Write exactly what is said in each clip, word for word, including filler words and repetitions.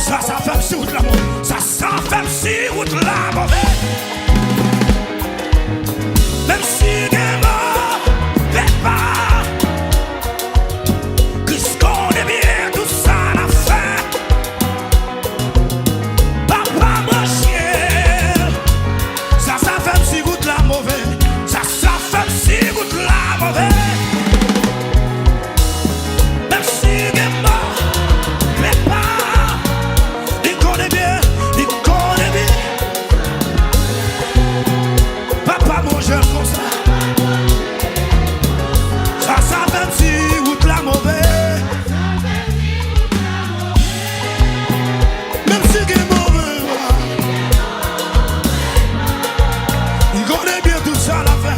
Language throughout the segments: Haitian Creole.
Sa sa fè m si wout la move. Sa sa fè m si wout la move. Menm si gen move pa, Kris konnen byen tout sa n ap fè. Papa mwen chyen. Sa sa fè m si wout la move. Sa sa fè m si wout la move. Menm si gen move pa, li konnen byen, li konnen byen. Papa mwen chyen konsa. Sa sa fè m si wout la move. Menm si gen move pa, li konnen byen tout sa l ap fè.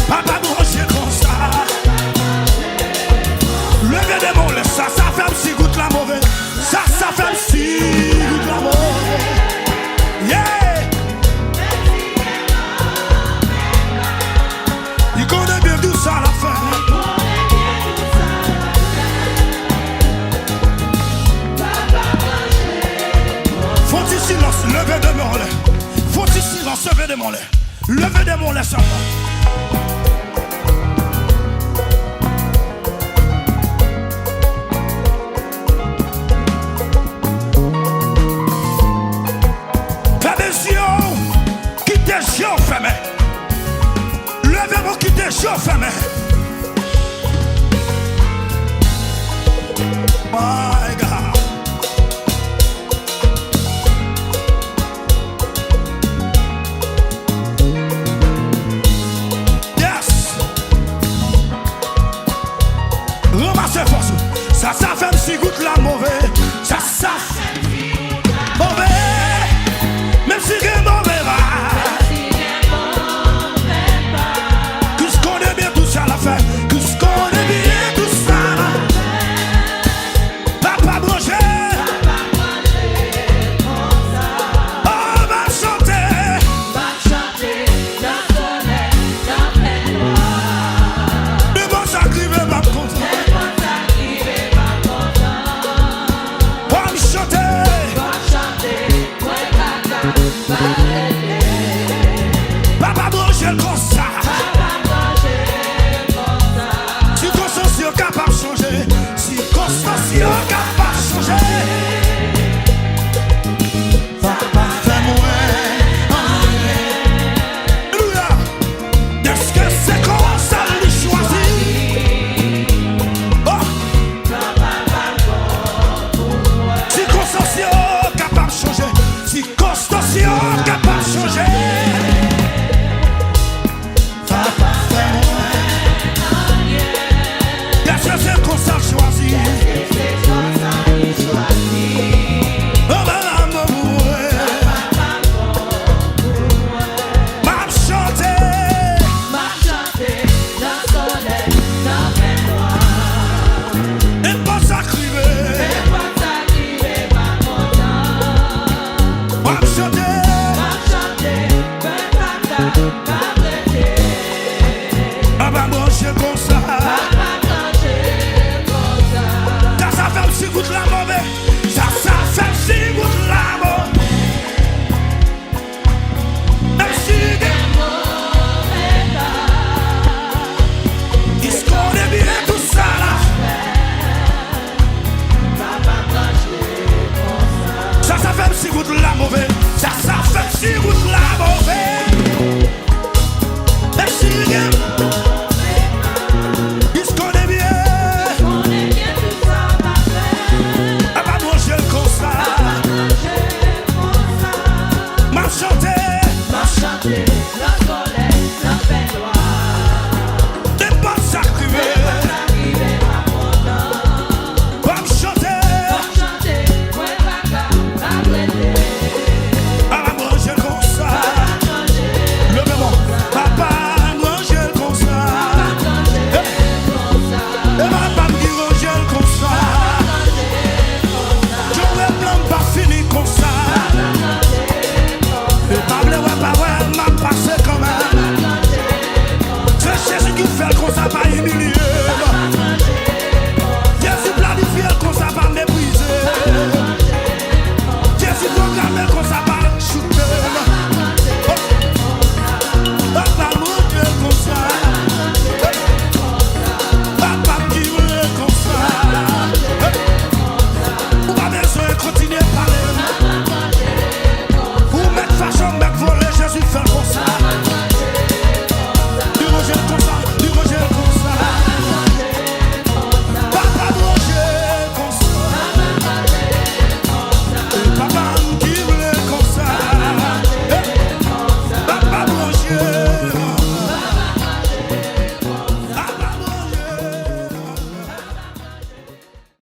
Papa branche konsa. Leve de men w anlè. Sa sa fè m si wout la move. Sa sa fè m si wout la move. Yeah. Li konnen byen tout sa l ap fè. Fon ti silans, leve de men w anlè. Fon ti silans, leve de men w anlè. Leve de men w anlè sèlman. Fèmen zye w. Kite zye w fèmen. Leve men w, kite zye w fèmen. My God. Yes. Ranmase fòs ou. Sa sa fè m si